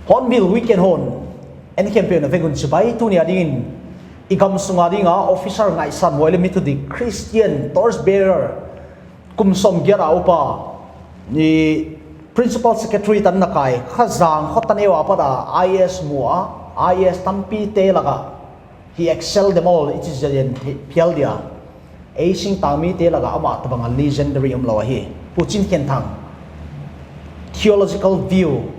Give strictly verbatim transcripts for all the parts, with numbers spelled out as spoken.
Hornbill Weekend hon en khempeuh na vek un chibai. Tuni a dingin i gam sunga dinga officer ngaihsan huai leh mi thudik, Christian torch bearer, kum sawmgiat a upa, i principal secretary tan na kai, Khazang khotang a pat a IAS mu a, IAS tampite laka he excel them all, i chi zen phial dia. Ei singtangmite laka amah tabang a legendary omlou ahi. Pu Chin Khen Thang, theological view,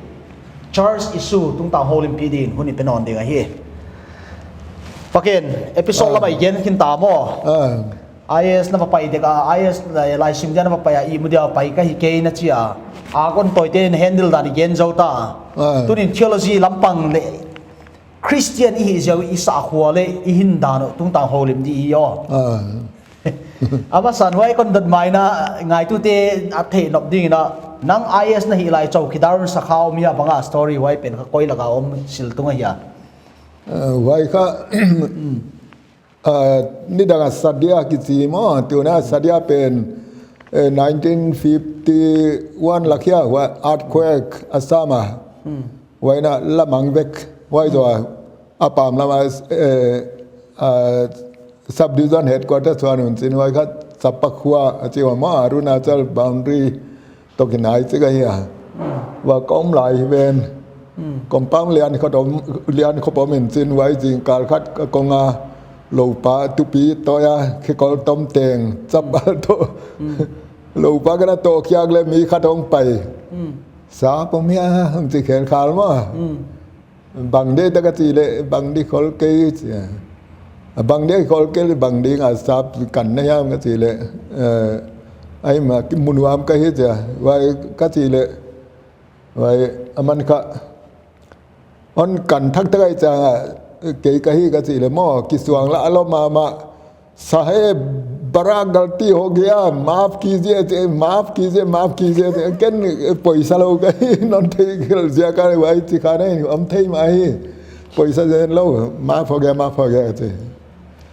church issue tungtang houlimpih dingin hun i pe nawn ding ahi. Pa Khen, episode Ah. lam ah i gen khin ta maw. Ah. IAS na va pai dek a, IAS lai, laisim dia na va pai a, ihmu dia pai ka hi kei na chi a. A kon toite na handle dan i gen zou ta. Ah. Tunin theology lampang leh Christian i hih ziak i sakhua leh i hindan uh tungtang houlim di i aw. Ah. A masa in huai kon dot mai na, ngaitute a theih nop dingin a, nang IAS na hih lai chowkidar un sakha om hia, bang a story huai pen kha koi laka om sil tung ahia? Ah, huai kha, ah, nidang a Sadia kichi maw, tuna Sadia pen, eh, nineteen fifty-one lak hia, huai earthquake Assam a. Hmm. Huai na lamang vek, huai zoh a, a pam lam a, eh, ah, subdivision headquarters huan un chin, huai kha Chappakhua a chi ua maw, Arunachal boundary toh kinai chik ahi a. Huai ka om lai hi ven. Hmm. Compound lian khop om, lian khop om in chin, huai zingkal khat ka kong a, loupa tupi toh a, khekol tom teng, chapal toh. Hmm. Loupa ka na toh khiak leh mi khat hong pai. Hmm. Sap om hia, hong chi khen khal maw. Hmm. Bang di tak ka chi leh, bang di khol kei chi a. Bang di khol kei leh, bang di nga sap kan na hiam ka chi leh, eh, ai ma ki mu nuam ka hi chi a. Huai ka chi leh, huai aman kha, hon kan thak thak ai chiang a, kei ka hi ka chi leh maw, kisuang la a lou mahmah, साहब, बड़ा गलती हो गया, माफ कीजिए, माफ कीजिए, माफ कीजिए, ken poisa lou ka hi, non thei khel ziak a huai chi kha nei, om thei mah hi, poisa zen lou, माफ हो गया, माफ हो गया, chi.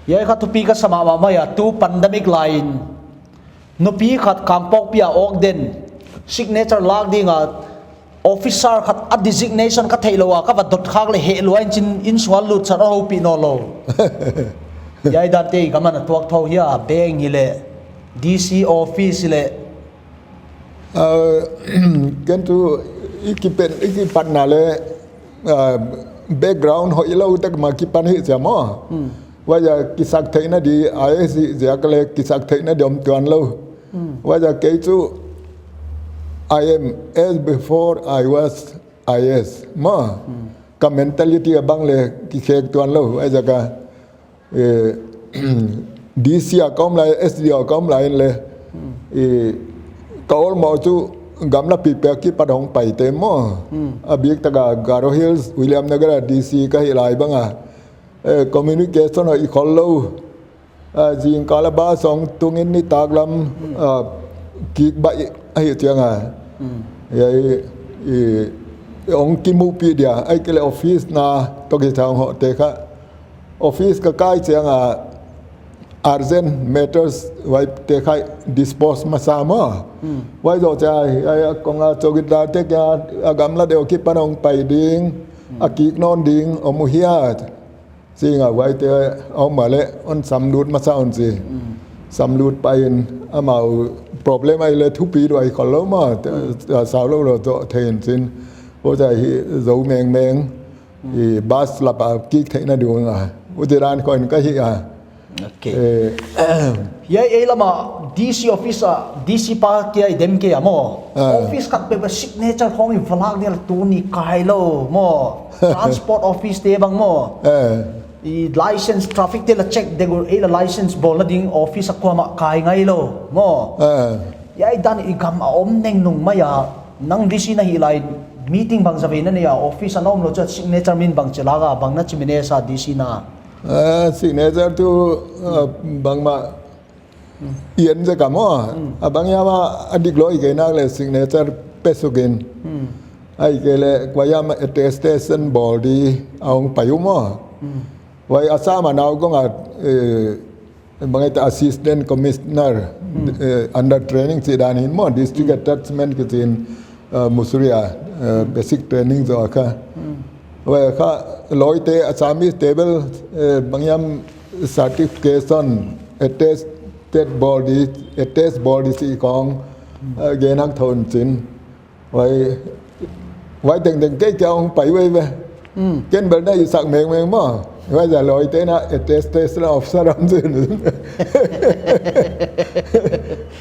Hiai kha thupi ka sa mahmah mai a, tu pandemic lai in, nupi khat Kangpokpi a awk den, signature lak ding a, officer khat a designation ka theih lou a, ka va dot khak leh heh lua in chin, in sual lut san a houpih nawn lou. Hiai dante i gam ah na tuak thou hia, bank hi leh, DC office hi leh. Ah, ken tu i kipan, i kipatna leh, ah, background hoihlou tak mah kipan hi chia maw. Hmm. Huai a kisak theihna di, IAS ziak leh kisak theihna di om tuan lou. Hmm. Huai a kei chu I am as before I was IAS maw. Hmm. Ka mentality a bang leh kikhek tuan lou. Huai a ka, eh, DC a ka om lai, SDO a ka om lai in leh. Hmm. Eh, ka awlmoh chu gamla pipi a kipat hong paite maw. Hmm. A bik tak a Garo Hills, Williamnagar a DC ka hih lai bang a. Eh, communication hoih khol lou. Ah, zingkal a bus hong tung in nitaklam, hmm, ah, kik baih ahih chiang a. Hmm. Hiai, i, i hong kimuhpih dia, ahihkeileh office na toh kichang hoh te kha. Office ka kai chiang a urgent matters huai te kha dispose masa maw. Hmm. Huai zoh chia, hiai a kong a chowkidar te kia a gamla deuh kipan hong pai ding, hmm, a kik nawn ding, om uh hia. Chi nga huaite a om mahleh hon samlut masa un chi. Mm. Samlut pah in amau problem ahihleh thupi duai khol lou mah, te, mm, a sau lou lou toh thei in chin. Huchia hi zou mengmeng, mm, i bus lap a kik theihna ding a. Huchi dan khong in ka hih a. Okay. Eh, Hiai ei lama D C office a, D C pa kia i dem kei a maw. Ah. Office khat peuh a signature khong i va lak ni a, tuni kai lou maw. Transport office te bang maw. Eh. I license, traffic te la check dek uleh, ei la license bawlna ding office a kuamah kai ngai lou maw. Eh. Hiai dan i gam a om neng nung mai a, nang D C na hih lai, meeting bangzah vei na nei a, office a na om lou chu signature min bangchi lak a, bang na chi, minesa D C na. Eh, signature tu, eh, bangmah i en zek a maw. Hmm. A bang hiam a dik lou i gen nak leh signature pe suk in. Hmm. Ahihkeileh kuahiam attestation bawl di a hong pai uh maw. Hmm. Huai Assam a nau gong a, eh, bang ahia, assistant commissioner, hmm, eh, under training chih dan in maw, district, hmm, attachment kichi in, eh, Mussoorie a, eh, hmm, basic training zoh kha. Hmm. Huai kha lawite Assamese te bel, eh, bang hiam certification, attested body, attest body chih khong, hmm, eh, gen hak thou in chin. Huai, huai tengteng kei kia hong pai uh ve. Hmm. Ken bel na i sak mengmeng maw. Huaiziak lawite na attestation officer om chin.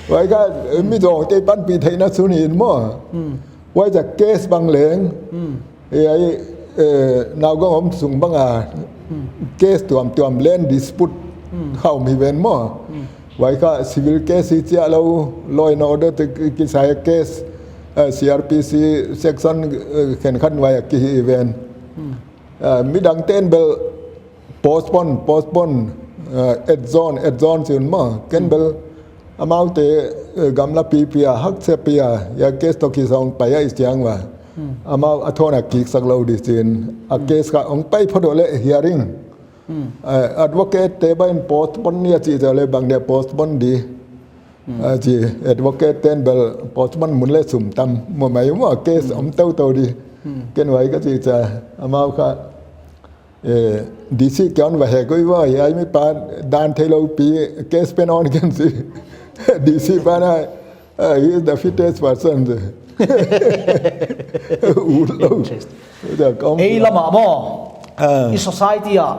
Huai kha, mi zong te panpih theihna sun in maw. Hmm. Huaiziak case bang leng. Hmm. Hiai, eh, nau gong om sung bang a, hmm, case tuamtuam, land dispute, hmm, khong om hi ven maw. Hmm. Huai kha civil case hi chia lou, law and order te ki-, kisai case, eh, C R P C section, eh, khenkhat huai a ki hi ven. Hmm. Eh, midang ten bel postpone, postpone, eh, adjourn, adjourn chi un maw. Ken, hmm, bel amaute, eh, gamla pipi a, haksa pi a, hiai case toh kisai hong pai a i chiang ua. Hmm. Amau a thawn a kik sak lou di chin. A, hmm, case kha hong pai phot uleh hearing. Hmm. Eh, advocate te bang in postpone ni a chih uleh bang dia postpone di. Hmm. A chi, advocate ten bel postpone mun leh sum tam. Maw mai maw case, hmm, om toutou di. Hmm. Ken huai ka chih chia. Amau kha, eh, D C kia hon va hek ua, hiai mi pa dan theilou pi, case pen on ken chi. D C pa na, eh, he is the fittest person. Ut lou. Interesting. Ei lama maw. Ah. I society a,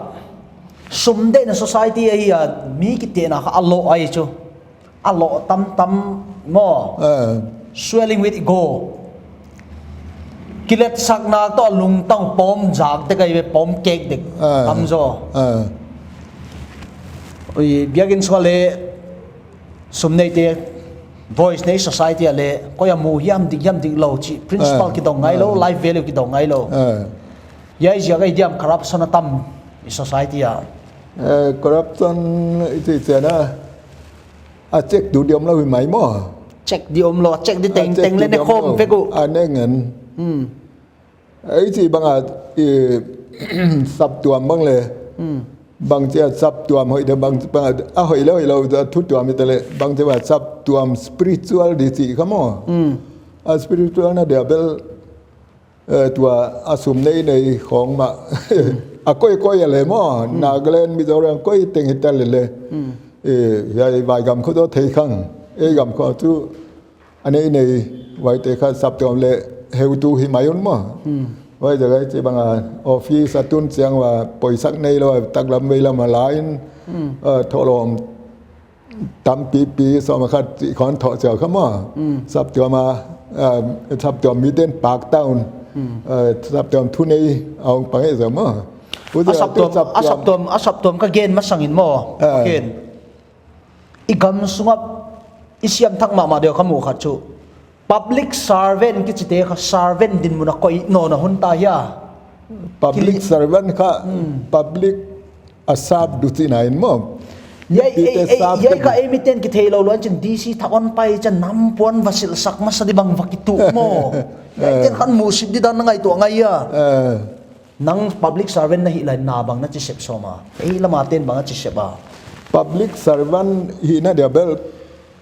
sum deihna society ahi a, mi kitehna kha a lou ahi chu. A lou tamtam maw. Ah. Swelling with ego. Kiletsakna toh lungtang pom zak dek ahi ve, pom kek dek. Ah. Tam zaw. Ah. Ui, biakin sung ah leh sum neite, voice nei society ah leh, koi a mu hiam dik hiam dik lou chih principle, ah, kidong ngai lou, ah, life value kidong ngai lou. Ah. Hiai ziak ahi diam corruption a tam i society ah. Eh, corruption i chih chiang a, a check di om lou hi mai maw. Check di om lou, check di tengteng leh ne khawm vek uh. A ne ngen. Hmm. Ei chih bang a, eh, saptuam bang leh. Hmm. Bangchi a saptuam hoih de bang, bang a hoih leh hoih lou a thu tuam i te leh. Bangchi a saptuam spiritual di chih kha maw. Hmm. A spiritual na dia bel, eh, tua a sum nei nei khong mah. Hmm. A koi koi a leh maw. Hmm. Nagaland, Mizoram koi teng hi ta leh leh. Hmm. Eh, hiai vai gam khu toh thei khang. Ei gam khu chu a nei nei, huaite kha saptuam leh heutu hi mai un maw. Hmm. Huaiziak ahi chih bang a office a tun chiang ua poisak neilou a taklam veilam a la in, hmm, eh, thohlawm tampipi sawm a khat chih khong thoh chiang kha maw. Hmm. Saptuam a, eh, saptuam miten pak ta un. Hmm. Eh, saptuam thunei a hong pang e zaw maw. A saptuam, a saptuam, a saptuam ka gen masang in maw. Eh. Ka gen. I gam sung a i siamthak mahmah deuh ka muh khat chu, public servant kichite kha servant dinmun a koih nawn a hun ta hia. Public servant kha, hmm, public a sap di chihna in maw. Hiai, ei, ei, hiai kha ei miten kitheilou luat chin D C thak hon pai chin nam puan va silhsak masa di bang va kituh maw. Hiai ten khan musit di dan na ngaihtuah ngai a. Eh. Nang public servant na hih lai in bang na chi sep sawm a? Ei lama ten bang a chi sep a? Public servant hihna dia bel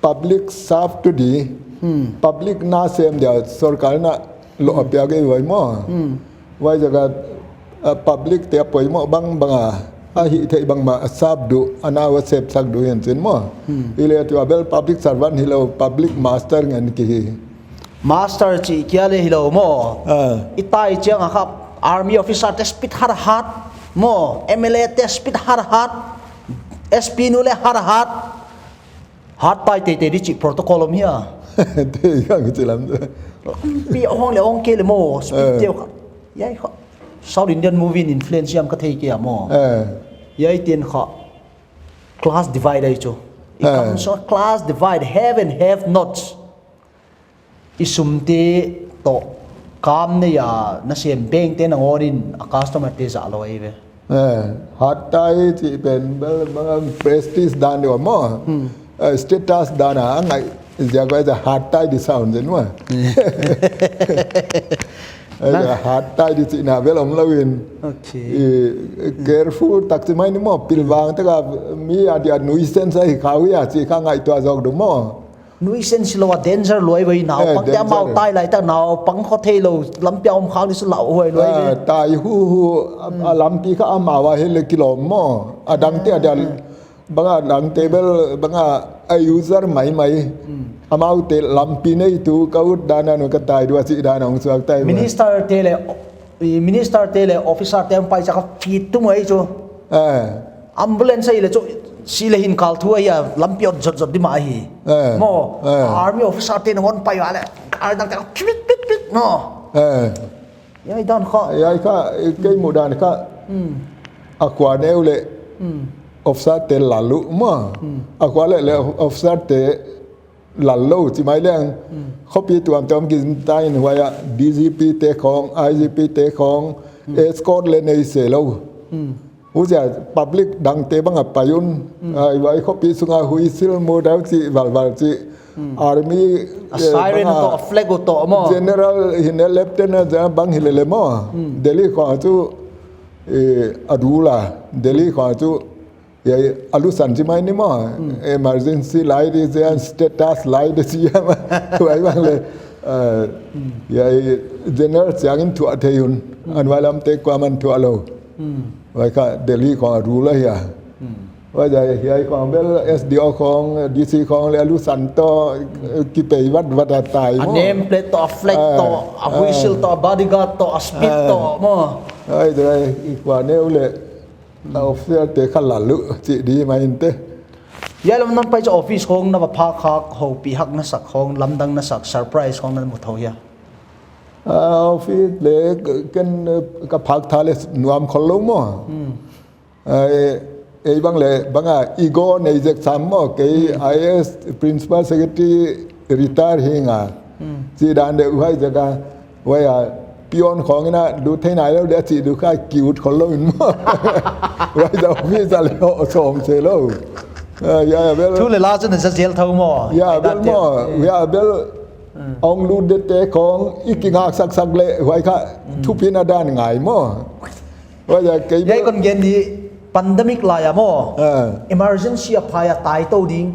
public serve di. Hmm. Public na sem dia sorkar na lou a piak ei vai maw. Hmm. Huaiziak a, ah, public te a poimoh bangbang a, a hihtheih bangmah a sap di, a na va sepsak di hi'n chin maw. Hmm. Hileh tua bel public servant hilou, public master ngen ki hi. Master chih kia leh hilou maw. Ah. I tai chiang a kha army officer te speed hat hat maw, M L A te speed hat hat. S P nu le hat hat. Hat tai teitei di chih protocol om hia. Te yang chi lam. Pi hong le hong ke le maw, speed Eh. teu kha. Yai kha. South Indian movie in influence hiam ka thei kei a maw. Eh. Yai tien kha. Class divide ahi chu. I Eh. kam so class divide, have and have nots. I sumte toh kam nei a nasem bank te nangawn in a customer te zah lou ahi ve. Eh, hat tai chih pen bel bang prestige dan deuh maw. Hmm. Eh, status dan a ngai ziak a hat tai di sound zen maw. Eh, hat tai di chihna bel om lou in. Okay. Eh, careful tak chi mai ni maw, pilvang tak a mi a dia nuisance ahi kha uh a chih kha ngaihtuah zawk di maw. Nuisance lou a danger lou ahi ve, naupang te amau tai lai tak naupang khotheilou lampi a om khak ni chu lauhuai lou ahi ve. Tai hu hu a, a lampi kha amau a hi le kilawm maw. A dang te a dia bang a dang te bel bang a user maimai. Amau te lampi nei tu ka ut dan a nu ka tai dua chih dan a hong suak tai ve. Minister te le i minister te le officer te hong pai chak a fit tu mai chu. Eh. Ambulance ahi le chu si le hin kal thu ahi a lampi ot zot zot di mah ahi. Eh. Maw, Eh. army officer te nangawn pai a le, ar dang te pit pit pit maw. Eh. Yai dan kha. Yai kha, i kei mu dan kha. Hmm. A khua neu le Hmm. officer te lal uh maw. Hmm. A khua le le officer te lal lou chi mai leng. Hmm. Khopi tuamtuam ki zin ta in huai a D G P te khong, I G P te khong, Hmm. escort le nei se lou. Hmm. Huchia public dang te bang a pai un, Hmm. ai huai khopi sung a huisil mu dau chi valval chi. Hmm. Army, A eh, siren bang a toh, a flag uh toh maw. General hi ne lieutenant general bang hi le le maw. Hmm. Delhi khong chu, eh, a dul a. Delhi khong chu Yai, a lusan chi mai ni maw. Hmm. Emergency light i ziak, status light i ziak. Huai bang le, eh, Hmm. yai, general chiang in thuah thei un. Hmm. An huai lam te kuaman thuah lou. Hmm. Huai kha Delhi khong a rule ahi a. Hmm. Huai yai, yai khong bel S D O khong, D C khong le a lusan toh, eh, kipei vat vat a tai A maw. name plate toh, a flag Eh, toh, a eh. whistle toh, a bodyguard toh, a speed Eh. toh maw. Huai yai, i khua neu le. Na officer te kha lal uh, chih di mai inte. Yai lam non pai chu office khong na va phak khak, houpih hak na sak khong, lamdang na sak, surprise khong na mu thou hia. Ah, office le, ken, eh, ka phak tha le nuam khol lou maw. Hmm. Eh, ei bang le, bang a ego nei zek sam maw, kei Hmm. I A S principal secretary retire hi nga. Hmm. Chi dan de huai zek a, Huai a, peon khong in a, lut thei nai lou, dia chi du kha ki ut khol lou in maw. Huai za office a le ho som se lou. Ah, ya, ya, bel. Thu le la chu na za zel thou maw. Ya, Ai bel dan te. maw. Hmm. Ya, bel. Hmm. Ong lut de te khong, i ki ngak sak sak le, huai kha, Hmm. thupi na dan ngai maw. Huai ya, kei Yai bel. kon gen di, pandemic lai a maw. Ah. Emergency a phai a tai tou ding.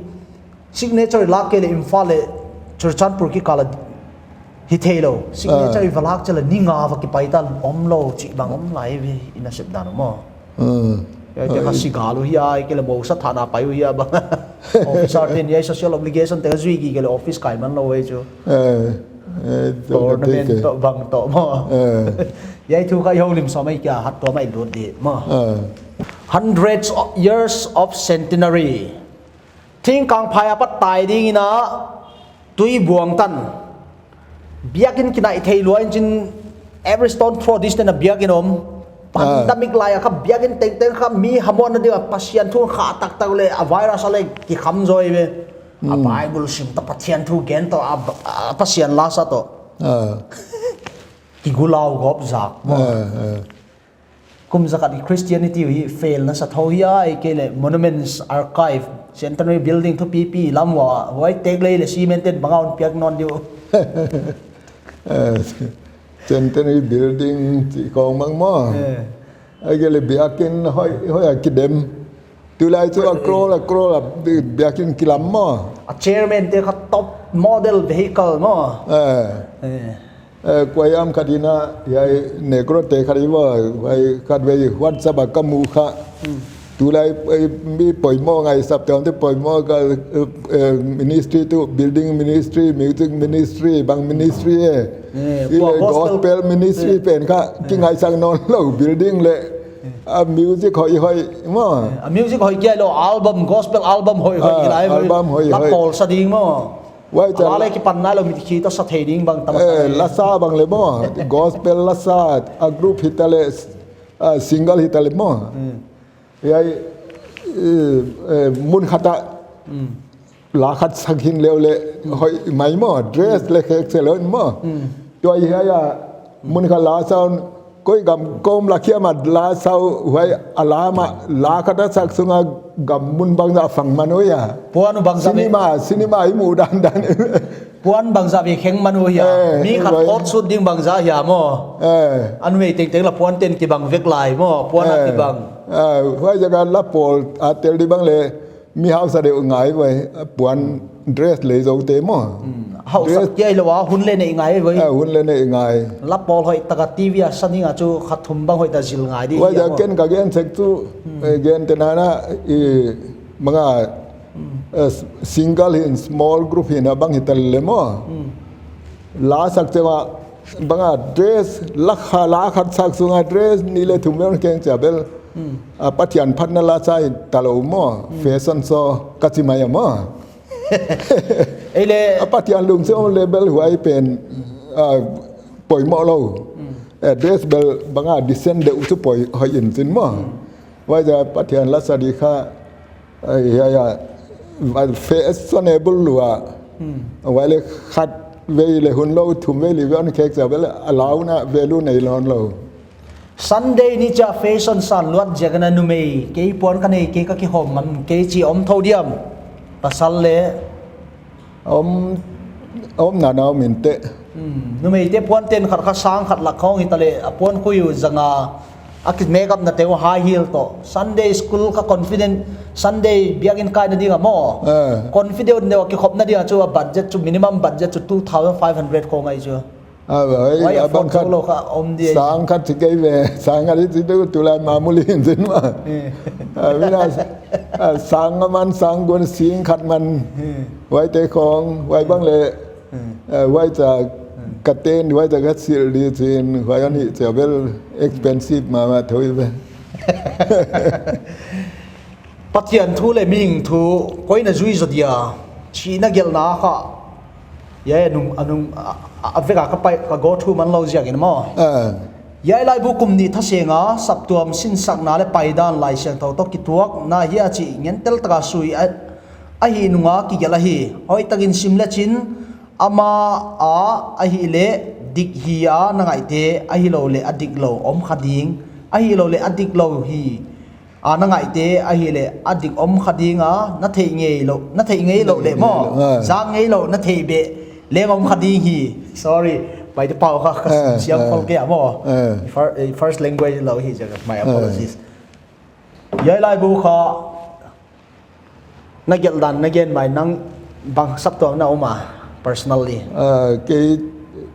Signature lak kei le Imphal le Churachandpur kikal a hi thei lou. Signature Ah. i va lak chala ni nga va kipai ta om lou chih bang om lai ve i nasep dan maw. Hmm. Ya, te kha Ai. si gal uh hia, kei le mo sa thana pai uh hia bang. Officer ten yai social obligation te zui ki kei le office kai man lou e chu. Eh, eh, tu ka Tournament thei ke. toh bang toh maw. Eh. Yai thu kha i houlim sa mai kia hat tua mai lut di maw. Eh. Hundreds of years of centenary. Thingkang phai apat tai ding in a tui buang tan. Biakin kinai thei lua in chin every stone throw distance a biakin om. Ah. Pandemic lai a kha biakin tengteng kha mi hamuanna ding a Pasian thu kha taktak le a virus a le kikham zaw ve. A Hmm. Bible sim ta Pathian thu gen ta a, a Pasian la sa ta. Ah. Kigulau gawp zak maw. Ah, ah. Kum zakhat i Christianity hi fail na sa thou hia, ei kei le Monuments Archive, Centenary Building thupipi lam ua, huai teklei le cement ten bang a hon piak nawn diu. Eh, Centenary Building chih khong bang maw. Eh. Ei kei le biakin hoih, hoih a kidem. Tulai chu a crore, a crore a bi-, biakin kilam maw. A chairman te kha top model vehicle maw. Eh. Eh. Eh, kuai am khat in a, hiai Negro te khat i va, hiai khatvei WhatsApp a ka mu kha. Hmm. Tulai, eh, mi poimoh ngaisap te, te poimoh ka, eh, eh, ministry tu, building ministry, music ministry, bang ministry e. Eh, I kua le gospel, gospel ministry eh. pen kha, Eh. kingaisak nawn lou, building le, A music hoihhoih maw. A music hoih kia lou, album, gospel album hoihhoih Ah, hilai maw. album hoihhoih. La pawl sa ding maw. Huai A la chiang leh kipan nailou, mit khi toh sa thei ding bang tam Eh, tak. la sa bang leh maw. Gospel la sa, a group hita leh, a single hita leh maw. Hmm. Hiai, eh, eh, mun khat ah Hmm. la khat sak hi leh leh hoih mai maw, dress leh khek se lou maw. Hmm. Tua hiai a, mun khat la sa un, koi gam kawm la kia ma la sa uh, huai a la ma, la khat a sak sunga gam mun bangzah fang man uh hia. Puan uh bangzah ve. Cinema, cinema i muh dandan. Puan bangzah ve kheng man uh hia. Eh, Mi khat huai. coat suit ding bangzah hia maw. Eh. A numei tengteng la puan ten kibang vek lai maw, puan a Eh. kibang. Eh, huai zaw a la pawl a tel di bang leh, mi hausa deuh ngai ve, puan dress lei zou te maw. Hmm. Hausa Dress kia hilou a, hun leh nei ngai ve. Eh, hun leh nei ngai. La pawl hoih taka T V a sa ding a chu khat thum bang hoih ta zil ngai di Huai hia zaw maw. ken ka gen sek chu, Hmm. eh, gen te nana, i, manga, Hmm. eh, s-, single hi in, small group hi in a bang hita leh maw. Hmm. La sak chiang a, banga dress, la kha, la khat sak sunga dress, nih leh thum vel keng chia bel. Hmm. A Pathian phatna la sa hita lou maw, Hmm. fashion show ka chi mai a maw. Ei leh A Pathian lungsim leh bel huai pen, a, poimoh lou. Hmm. Eh, dress bel banga decent deuh chu poimoh in chin maw. Hmm. Huai zaw Pathian la sa di kha, Ai, ya, ya. Fashionable lua. Hmm. Huai leh khat vei leh hun lou, thum vei li vei hon khek chia bel a launa value nei lou lou. Sunday ni chia fashion san luat ziak a numei, kei puan ka nei, kei ka kihawm ngam, kei chi om thou diam. Pasal leh Om, om nana om inte. Hmm. Numeite puan ten khat kha sang khat lak khong hita leh, a puan khui uh zanga, a ki make up na te uh high heel toh. Sunday school kha confident, Sunday biakin kaina ding a maw. Eh. Confident deuh a kikhopna ding a chu a budget chu, minimum budget chu two thousand five hundred khong ahi chu. Ah, oi, Why a bang afford khat lou kha om di. Sang khat chi kei ve, sang khat chi tu, tulai mamuli in chin maw. Eh. Ah, mina, ah, sang nga man, sang guan, sing khat man. Eh. Huaite khong, huai bang leh, Hmm. ah, huai cha Hmm. ka ten, huai cha ka sil di chin, huai hon hih chia bel expensive mahmah thou ve. Pathian thu leh mihing thu, koi na zui zaw dia, chih na gelhna kha. Hiai a nung, a nung, a, a, a vek a ka pai, ka go through man lou ziak in maw. Ah. Hiai laibu kum nih thasenga, saptuam sinsakna leh paidan Laisiangthou toh kituakna hia chih ngentel taka sui a, ahih nunga kigelh ahi. Hoihtakin sim lechin, ama a, ahihleh dik hi a na ngaihte, ahihlouhleh a diklou om kha ding, ahihlouhleh a diklou hi. A na ngaihte ahihleh a dik om kha ding a, na theih ngeilou, na theih ngeilou leh maw. Ah. Zak ngeilou na theih beh leng om kha ding hi. Sorry, Paite pau kha ka Ah, siam ah. khol kei a maw. Ah. Fir-, eh, first language lou hi ziak a, my Ah. apologies. Hiai laibu kha na gelh dan na gen mai nang bang saptuam na om a, personally. Ah, kei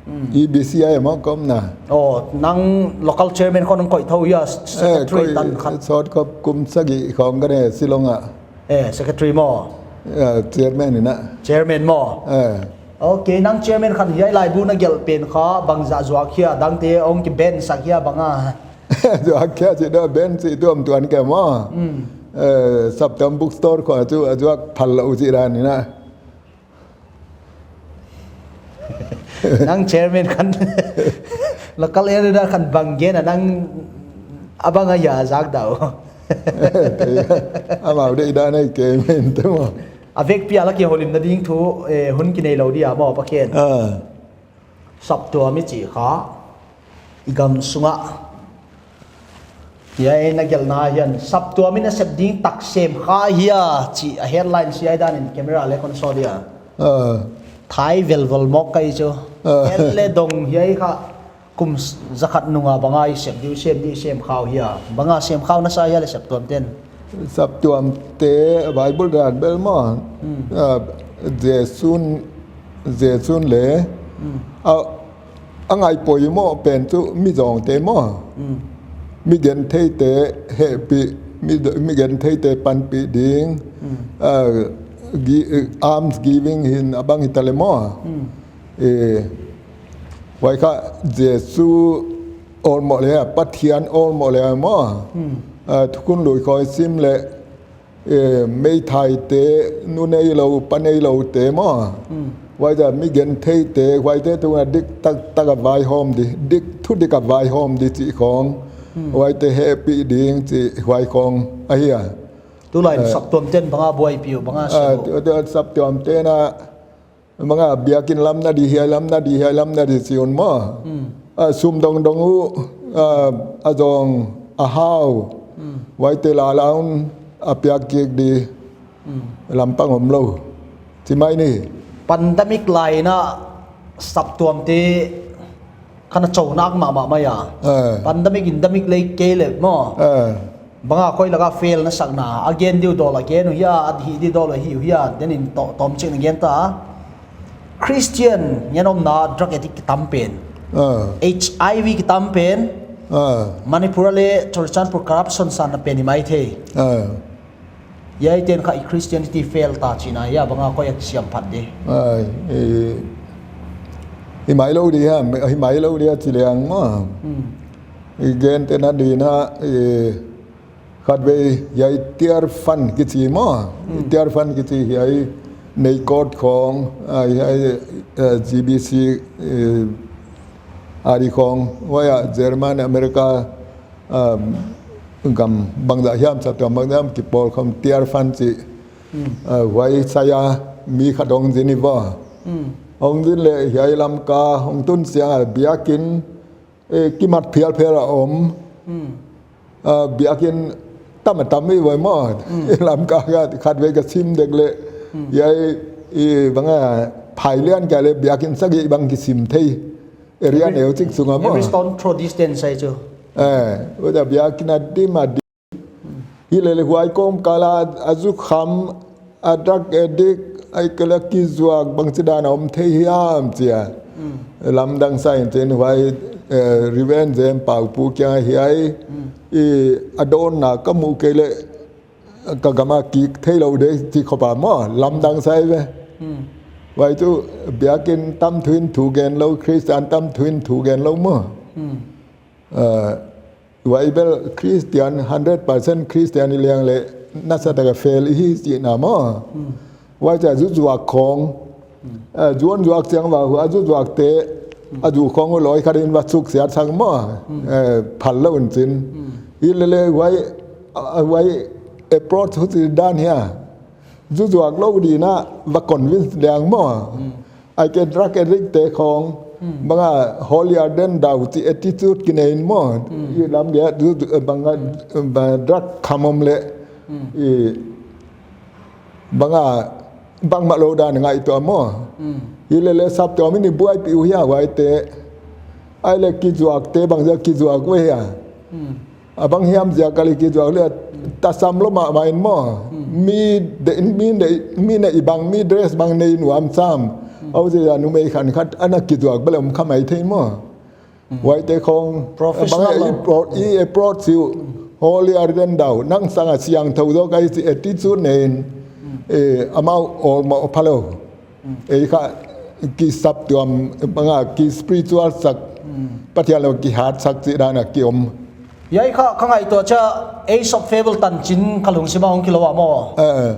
Hmm. E B C a maw ka omna. Oh, nang local chairman khong nang koih thou hia, Eh, secretary koih tan khat. Sawt khop kum sagih khong ka nei Shillong ah. Eh, secretary maw. Eh, chairman in a. Chairman maw. Eh. Okay, nang chairman khat hiai laibu na gelh pen kha bangzah zuak hia, dangte hong ki ban sak hia bang a. Zuak kia chi da ban chi tuamtuam kei maw. Hmm. Eh, saptuam bookstore khong chu a zuak phal lou chi dan in a. Nang chairman khat, local area khat bang gen a nang a bang a hia zak dau. Amau deihdan ahi kei mai inte maw. A vekpi a la kihoulimna ding thu, eh, hun kinei lou dia maw Pathian. Ah. Saptuam i chih kha, i gam sunga. Hiai na gelhna hian, saptuam i nasep ding tak sem kha hia, chih a headline hiai danin camera leh kon show dia. Ah. Thai velvol mawk ka hi chu. Ah. Hiai leh dong hiai kha, kum s-, zakhat nunga bang a i sep diu, sem di sem kha uh hia. Bang a sem kha uh na sa hia leh saptuam ten. Saptuam te Bible dan bel maw. Hmm. Ah, Jesu'n, Jesu'n leh. Hmm. A, a ngai poimoh pen chu mi zawngte maw. Hmm. Mi gentheite hehpih, mi, mi gentheite panpih ding. Hmm. Ah, gi-, alms giving hi'n a bang hita leh maw. Hmm. Eh, huai kha Jesu awlmoh le, Pathian awlmoh le maw. Hmm. Ah, thukhun lui khawng sim le, eh, meithaite, nu neilou, pa neiloute maw. Hmm. Huaite mi gentheite, huaite tung a dik taktak a vaihawm di, dik thudik a vaihawm di chih khawng. Hmm. Huaite hehpih ding chih huai khawng ahi a. Tulai, eh, saptuamte'n bang a buaipih uh, bang a, ah, sim uh. Tu, tu saptuamte'n a, bang a biakinn lam na di, hiai lam na di, hiai lam na di chi un maw. Hmm. Ah, sum dongdong uh, ah, a zong a hau. Hmm. Huaite la la un a piak kik di. Hmm. Lampang omlou. Chi mai ni. Pandemic lai in a saptuamte kha na chauh nak mahmah mai a. Eh. Pandemic, endemic lei kei le maw. Eh. Bang a koi lak a fail na sakna, a gen di uh dawl a gen uh hia, a hih di dawl a hih uh hia, then in to-, tawmchik na gen ta. Christian ngen omna drug addict kitam pen. Eh. H I V kitam pen. Eh. Manipur a le Churachandpur corruption san na pen i mai thei. Eh. Hiaite'n kha i Christianity fail ta chihna hia, bang a koi a kisiam phat di. Ai, i, i mai lou di hia, i mai lou di a chi leng maw. Hmm. I gen te na di na, i, khatvei hiai tear fund kichi maw. Hmm. Tear fund kichi hiai nei court khawng, ah, hiai, eh, G B C, eh, ari khawng, huai a German, America, um, gam bangzah hiam saptuam bangzah hiam kipawl khawm tear fund chi. Hmm. Uh, huai sai a mi khat hong zin i va. Hmm. Hong zin le hiai Lamka hong tun chiang a biakinn, eh, kimat phialphial a om. Hmm. Uh, biakinn tam a tam i va maw. Hmm. Lamka kha khatvei ka sim dek le. Hmm. Hiai i bang a Phailian kia le biakinn sagih bang kisim thei. Area neu chik sung a maw. Every stone throw distance ai chu. Eh, huaite biakinn a dim a dim. Hilele huai kawmkal a, a zu kham, a drug addict, ahihkeileh kizuak bangchidan a om thei hiam chi a. Mm. Lamdang sa in chin huai, eh, Reverend Jem Pau Pu kiang hiai, mm, i a dawnna ka muh kei le, ka gam a kik theilou di chi khop a maw, lamdang sa ve. Hmm. Huai chu biakinn tamthuin thu gen lou, Christian tamthuin thu gen lou maw. Hmm. Uh, huai bel Christian, hundred percent Christian i leng le nasa tak a fail i hi chihna maw. Hmm. Huai chu zuzuak khawng. Hmm. Eh, zuan zuak chiang va hua zuzuakte, hmm, a zu khawng uh lawi khat in va suksiat sang maw. Hmm. Eh, phal lou in chin. Hmm. Hilele huai, ah, huai approach huchi dan hia. Zuzuak lou di na va convince liang maw. Hmm. Ahihkeileh drug addict te khawng, hmm, bang a holier than thou chi attitude kinei in maw. Hmm. I lam dia zu, zu, eh, bang a, eh, bang drug kham om le. Hmm. I bang a, bangmah lou dan ngaihtuah maw. Hmm. Hilele saptuam in i buaipih uh hia huaite. Ahihkeileh kizuakte bangzah kizuak uh hia. Hmm. A bang hiam ziak a le kizuak le tasam lou mahmah in maw. Hmm. Mi de, mi de, mi ne i bang, mi dress bang nei nuam sam. Hmm. Huaiziak a numei khan khat ana kizuak bel om kha maithei maw. Hmm. Huaite khawng, professional bang a lou. I pro-, i approach uh, holier than thou, nang sang a siangthou zaw ka hi chi attitude nei in, hmm, eh, amau awlmoh pha lou. Hmm. Ei kha ki saptuam bang a ki spiritual sak, hmm, Pathian lou kihat sak chih dan a ki om. Hiai kha ka ngaihtuah chiah Ace of Fable tanchin ka lungsim a hong kilou a maw. Eh, eh.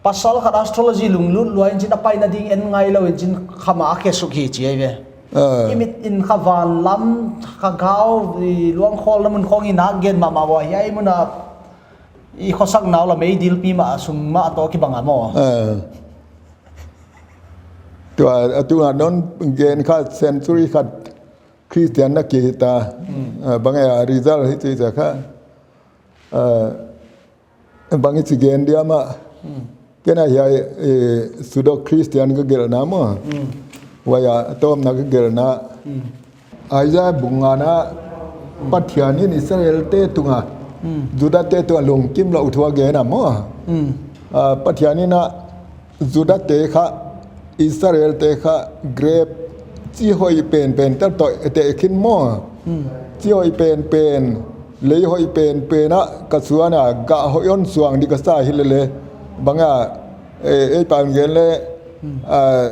Pasal khat astrology lunglut lua in chin a paina ding en ngai lou in chin kham a khe suk hi chi ai ve. Eh. I mit in kha van lam, kha gau, i luang khawl na mun khawng i nak gen mahmah ua, hiai mun a i khosak nau la meidil pi mah sung mah toh kibang a maw. Eh. Tua, a tu a non gen kha century khat Christian na ki ta. Hmm. Eh, bang a result hi chi za kha. Eh, bang i chi gen dia maw. Hmm. Ken a hiai, eh, pseudo Christian ka gelhna maw. Hmm. Huai a tawmna ka gelhna. Hmm. Isaiah bung nga na, hmm, Pathian in Israel te tung a, hmm, Juda te tung a lungkimlouh thu a gen a maw. Hmm. Ah, Pathian in a Juda te kha, Israel te kha, grape chi hoih penpen tel toh te khin maw. Hmm. Chi hoih penpen, lei hoih penpen a ka suan a, gah hoih hon suang di ka sa hilele. Bang a, eh, ei pan gen le, hmm, ah,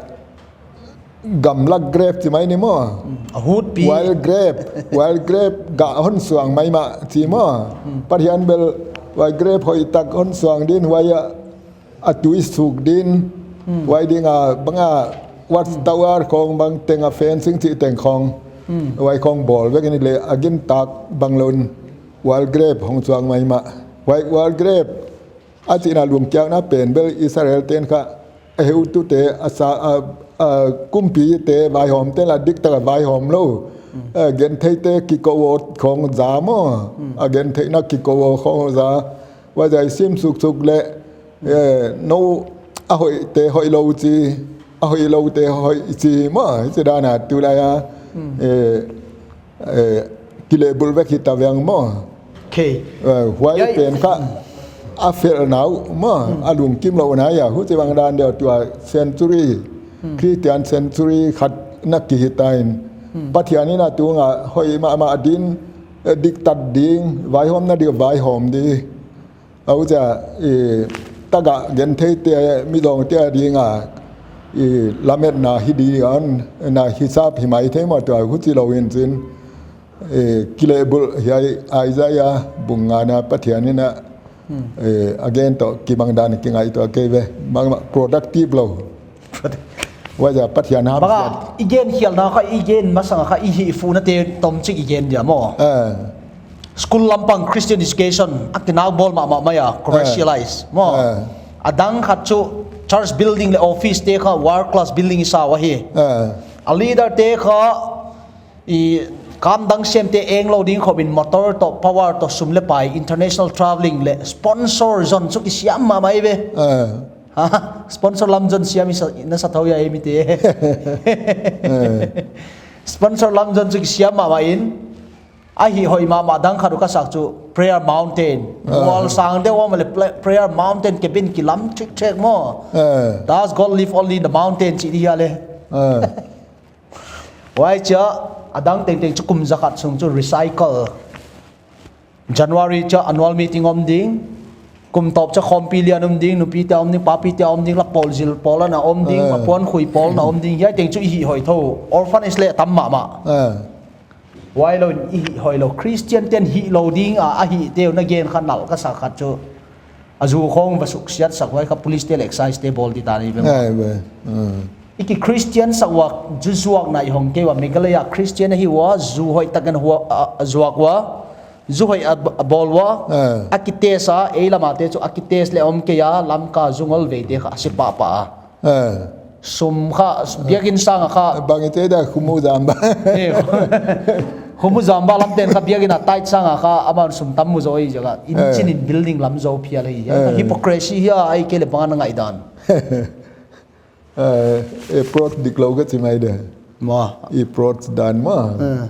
gamlak grape chi mai ni maw. Hmm. A hutpi. Wild grape, wild grape gah hon suang maimah chi maw. Hmm. Pathian bel wild grape hoihtak hon suang din, huai a, a tui suk din, hmm, huai ding a bang a watchtower khong bang teng a fencing chih teng khong. Hmm. Huai khong bawl vek in leh a gintak bang lou in wild grape hong suang maimah. Huai wild grape a chihna lungkiakna pen bel Israel ten kha a heutute, a sa, a, a kumpite vaihawmte la diktak a vaihawm lou. Mm. A gentheite kikou khong za maw. Mm. A gentheihna kikou khong za. Huai zah i sim suksuk leh, mm, eh, nou a hoihte hoihlou chi, a hoihloute hoih chi maw. Hichi dan a tulai a, mm, eh, eh, kilehbulh vek hita veng maw. Okay. Eh, huai, yai, pen kha a felna uh maw, hmm, a lungkimlouhna a, huchibang dan deuh tua century, hmm, Christian century khat na kihi ta in. Hmm. Pathian in a tung a hoih mahmah din, eh, diktat ding, vaihawmna ding vaihawm di. Huchia, eh, tagah gentheite, midangte a ding a, eh, lametna hi di a, na hisap hi maithei maw tua, huchilou in chin, eh, kilehbulh hiai Isaiah bung ngana Pathian in a, hmm, eh, a gen toh kibang dan kingaihtuah kei ve, bangmah productive lou. Huai zah Pathian ham. Bang a, siat. I gen khialhna kha, i gen masang kha, i hihfuhnate tomchik i gen dia maw. Eh. School lampang Christian education, a kinak bawl mahmah mai a, commercialize, eh, maw. Eh. A dang khat chu church building leh office te kha world class building i sa uhi. Eh. A leader te kha i kam dang semte englou ding khop in motor toh, power toh, sum leh pai, international travelling leh sponsor zon chu kisiam mahmah ve. Eh. Ha, sponsor lam zon siam i sa, na sa thou hia ei mite. Eh. Sponsor lam zon chu kisiam mahmah in, a hih hoih mahmah dang khat uh ka sak chu prayer mountain. Ah. Mual sang deuh om leh pla-, prayer mountain ke bin kilam thik thek maw. Ah. Does God live only in the mountain chih di hia leh. Ah. Huai chia, a dang tengteng chu kum zakhat sung chu recycle. January chia annual meeting om ding. Kum tawp chia khawmpi lian om ding, nupite om ding, papite om ding, la pawl zil pawl ana om ding, ah, a puan khui pawl na om ding. Hiai teng chu i hih hoih thou. Orphanage leh tam mahmah. Ah. Huailou in i hih hoihlou. Christian ten hihlou ding a, a hihte uh na gen kha nalh ka sa khat chu. A zu khong va suksiat sak huai kha police te leh excise te bawl di ta ni ve maw. Ai ve. Mm. I ki Christian sak ua, zu zuakna i hong kei ua, Meghalaya Christian ahi ua, zu hoihtak in hua, a, a zuak ua, zu hoih a, a bawl ua, ah, a ki test a, ei lam a te chu a ki test leh om kei a, Lamka zu ngolvei te kha a si pahpah a. Eh. Sum kha, biakin sang a kha. Bang i te da khumu zamba. Eh, khumu zamba lam ten kha biakin a tight sang a kha, aman sum tam mu zaw i zaw kha. In, eh, chin in building lam zaw phial hi. Eh. Hypocrisy hia, ahihkeileh bang a na ngaihdan. Eh, approach diklou ka chi mai de. Maw. Approach dan maw. Eh.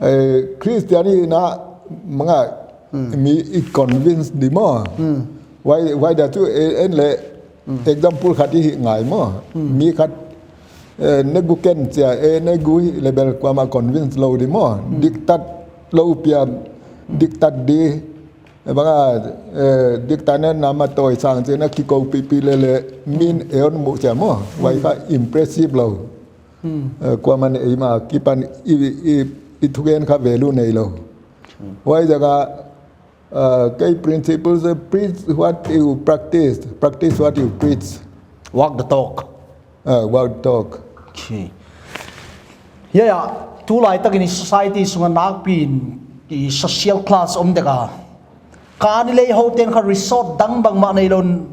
Eh, Christian i na manga, hmm, mi i convince di maw. Hmm. Huai, huai da chu, eh, en leh, hmm, example khat i hih ngai maw. Hmm. Mi khat, eh, negu ken chia, eh, negu hih leh bel kuamah convince lou di maw. Hmm. Diktat lou pia, hmm, diktat di. Eh, bang a, eh, diktat na ma toi sang chia na kikou pipi leh leh min, hmm, eon mu chia maw. Huai, hmm, kha impressive lou. Hmm. Eh, kuaman eimah akipan i, i, i thugen kha value neilou. Hmm. Huai zaw kha, eh, kei principles, eh, preach what you practice, practice what you preach. Walk the talk. Eh, walk the talk. Okay. Ya, ya, tulaitak in i society sung a nakpi in i social class om dek a. Kani lei houten kha resort dang bangmah neilou in,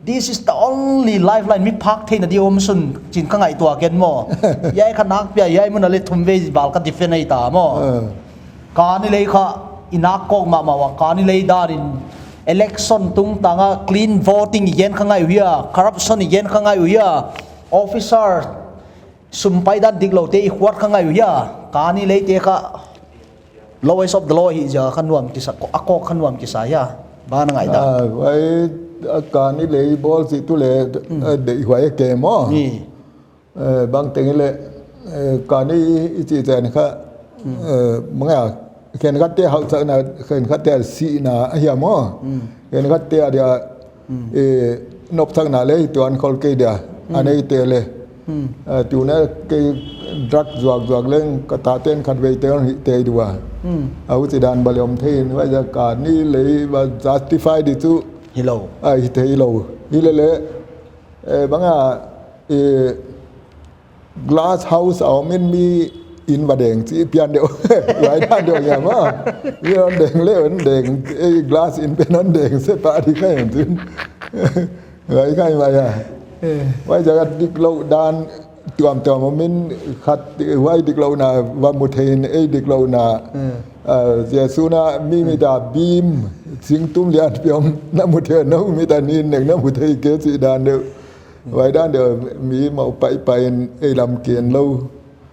this is the only lifeline, mi phak theihna di om sun chin ka ngaihtuah ken maw. Hiai kha nakpi a, hiai mun a leh thumvei val ka defend ahi ta maw. Eh. Kani lei kha i nak kawk mahmah ua, kani lei dan in election tungtang a clean voting i gen kha ngai uh hia, corruption i gen kha ngai uh hia, officer sum pai dan dikloute i khuat kha ngai uh hia, kani leite kha lowest of the low hi zia kha nuam kisa, a kawk kha nuam kisa hia, bang na ngaihdan. Ah, huai, ah, kani lei bawl chih tu leh, hmm, eh, deihhuai ke maw. Ni. Eh, bang teng leh, eh, kani i chih chen kha, hmm, eh, manga, khenkhatte hauhsakna, khenkhatte sihna ahia maw. Hmm. Khenkhatte a dia, hmm, eh, nopsakna leh tuan khol kei dia, hmm, a neite leh. Hmm. Ah, tuna kei drug zuakzuak leng ka taten khatvei te hon hih thei di ua. Hmm. Ah, huchidan bel om thei in, huaiziak a ni lei bel justify di chu. Hilou. Ah, hi thei lou. Hilele, eh, bang a, eh, glass house a om in mi in va deng chih pian deuh. Huai dan deuh hiam a. Mi hon deng leh hon deng, eh, glass in pen hon deng se pa di kha hiam chin. Huai kha mai a. Eh. Huaiziak a diklou dan tuamtuam om in khat huai diklouhna va mu thei in, ei diklouhna. Eh. Ah, Jesu na mi, mi ta bim, sing tum lian pi om na mu thei, nou mi ta nin nek na mu thei kei chih dan deuh. Huai dan deuh mi mau paipai in ei lam ken lou.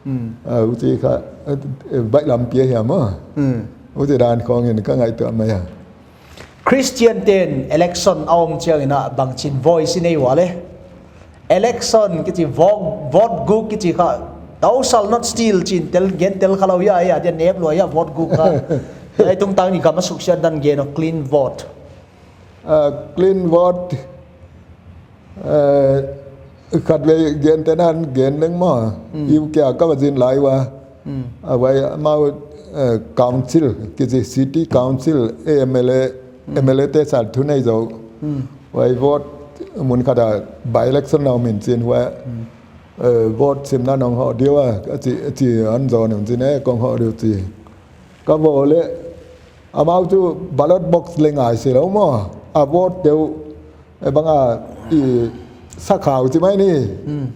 Hmm. Ah, huchi kha, eh, eh, baih lampi a hiam a. Hmm. Huchi dan khong in ka ngaihtuah mai a. Christian ten election a om chiang in a bangchin voice i nei ua le. Election kichi vote, vote guk kichi kha. Thou shall not steal chin tel, gen tel kha lou hia, hia, dia nep lua hia vote guk kha. Ei tungtang i gam a suksiat dan gen a clean vote. Ah, clean vote, eh, khatvei gen te nan gen leng maw. Hmm. U K a ka va zin lai ua. Hmm. Ah, huai amau, eh, council, kichi city council, M L A, Hmm. M L A te sa thunei zou. Hmm. Huai vote mun khat a by election na om in chin huai. Hmm. Eh, vote simna nong hoh diu a, chi, chi an zou nung chin e, kong hoh diu chi. Ka vote leh, amau chu ballot box leng ngai se lou maw. A vote deuh, eh, bang a, i sakhau chi mai ni. Hmm.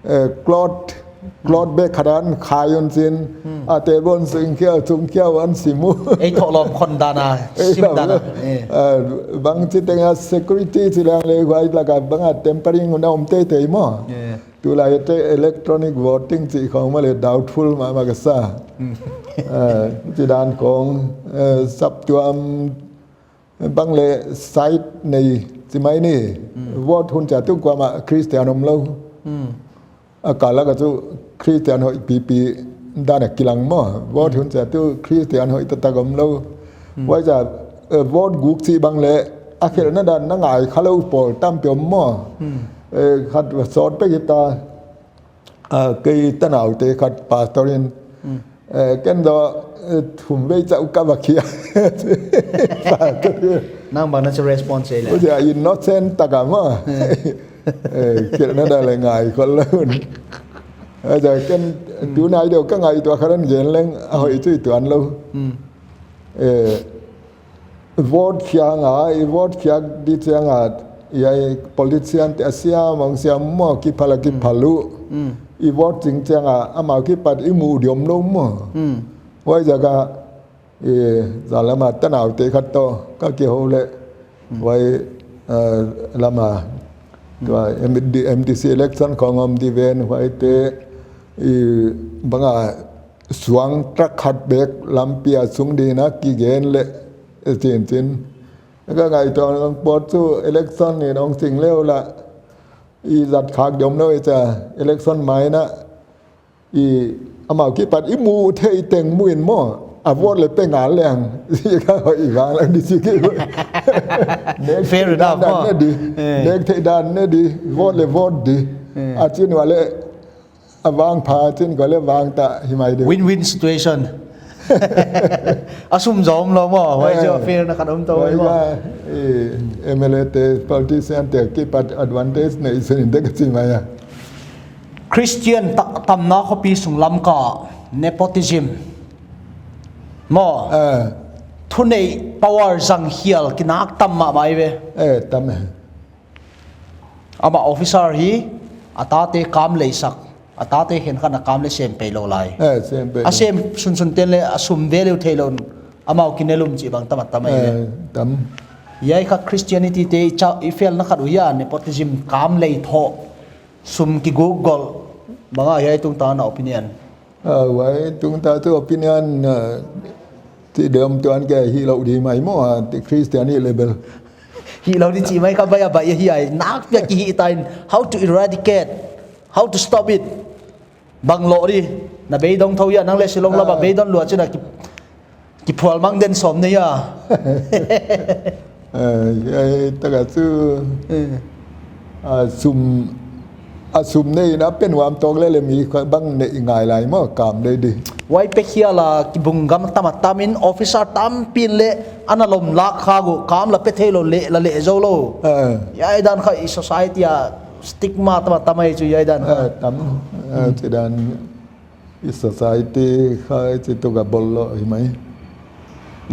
Eh, cloth, cloth bag khat a khai un chin. Hmm. A table sung khiau, chung khiau an sim u. Ei thoh lawm khon dan a, ei sim dan a. Eh. Eh, bangchi teng a security chi leng leh huai lak a bang a tampering na om teitei maw. Eh. Tulai te electronic voting chih khong mah leh doubtful mahmah ka sa. Hmm. Eh, chi dan khong, eh, saptuam bang leh side nei chi mai ni. Hmm. Vote hun chiang tu kuamah Christian om lou. Hmm. A kal lak a chu Christian hoih pipi dan a kilang maw. Vote Hmm. hun chiang tu Christian hoih taktak om lou. Hmm. Huaiziak, eh, vote guk chih bang leh a khelhna dan na ngai kha lou pawl tampi om maw. Hmm. Eh, khat va sawt pek hita. Ah, kei tanaute khat pastor in, Hmm. eh, ken zaw, eh, thumvei chauh ka va khia. Pastor in. Nang bang na chu response ei le. Huchia innocent tak a maw. Hmm. Eh, khelhna dan leh ngai khol lou. Huchia ken Hmm. tunai deuh ka ngaihtuah khat hon gen leng, a hoih Hmm. chu i tuan lou. Hmm. Eh, vote khiak a, i vote khiak di chiang a, hiai politician te a siam, hong siam maw, kiphal a kiphal uh. Mm. I vote ching chiang a, amau kipat i mu diam lou maw. Mm. Huaiziak a, eh, zan lam a tanaute khat toh, ka kihou leh, Mm. huai, eh, lam a, Mm. tua M D, M D C election khong om di ven, huaite, i bang a, suang truck khat bek lampi a sung ding a kigen leh, eh, chin chin. Ka ngaihtuah nung pawt chu election in hong ching leh ula, i zat khak diam lou i chia, election mai in a, i amau kipat i mu thei teng mu in maw, a vote leh pe ngal leng. Ka hoih vang leng di chi ki. Nek Fair thei enough, dan maw. Ne di. Eh. Nek thei dan ne di, vote leh vote di. Eh. A chin ua leh, a vangpha chin kua leh vang ta hi mai di. Win-win situation. A sum zom lou maw, huai Eh. chu fair na khat om tou Huai maw. ka, eh, M L A te, politician te kipat advantage nei sin in te ka chi mai a. Christian ta-, tamna khopi sung Lamka, nepotism. Maw. Eh. Thuneih power zang hial kinak tam mahmah ve. Eh, tam e. Amah officer hi, a tate kam leisak, a tate khenkhat a kam leh sem pei lou lai. Eh, sem pei A lou. sem sunsun ten leh a sum value thei lou, amau kinelum chih bang tam a tam mai ve. Eh, tam. Hiai kha Christianity te i cha-, i felna khat uh hia, nepotism kam lei thoh, sum kiguk gol, bang a hiai tungtang na opinion. Ah, huai tungtang chu opinion, ah, chi diam tuan kei hilou di mai maw, ah, ti Christian i level. Hilou di chi mai ka bai a bai hiai, nak pia ki hi tain, how to eradicate, how to stop it. Bang lou di, na beidong thou hia, nang leh Shillong lam a Ah. beidong lua chin a ki, kiphual mang den sawm nei a. Eh, eh, tak a chu, Eh. ah, sum, A sum nei in a pe nuam tawk leh leh mi kha bang nei ngai lai maw, kam lei di. Huai pek hial a kibung gam tam a tam in officer tampi in leh ana lom lak kha uh, kam la pe theilou leh la leh zou lou. Ah. Hiai dan kha i society a stigma tam a tam ahi chu hiai dan kha. Ah, tam. Ah, Hmm. chi dan i society kha chi tu ka bol lou hi mai.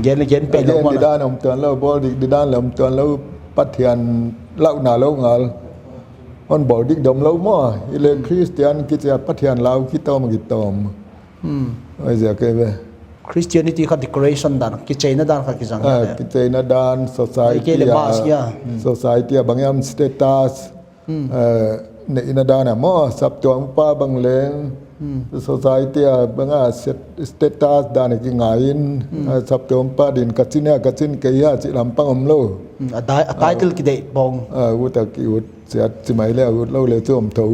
Gen leh gen pe lou Gen maw di na. dan om tuan lou, bol di, di dan leh om tuan lou, Pathian lau na lou ngal. Hon bol dik dom lou maw, i leh Hmm. Christian kichi a Pathian lau kitawm kitawm. Hmm. Huaiziak ahi ve. Christianity kha decoration dan, kicheina dan kha kizang Ah, hial e. kicheina dan, Ai, kei society leh a, mask ia. Hmm. society a bang hiam status, Hmm. eh, neihna dan a maw, saptuam pa bang leng, Hmm. society a bang a set-, status dan a kingai in, Hmm. eh, saptuam pa din ka chin a, ka chin kei a, chih lampang om lou. Hmm. A dai-, a title Ah. kideih bang. Ah, ut a ki ut, siat chi mai leh, ut lou leh chu om thou.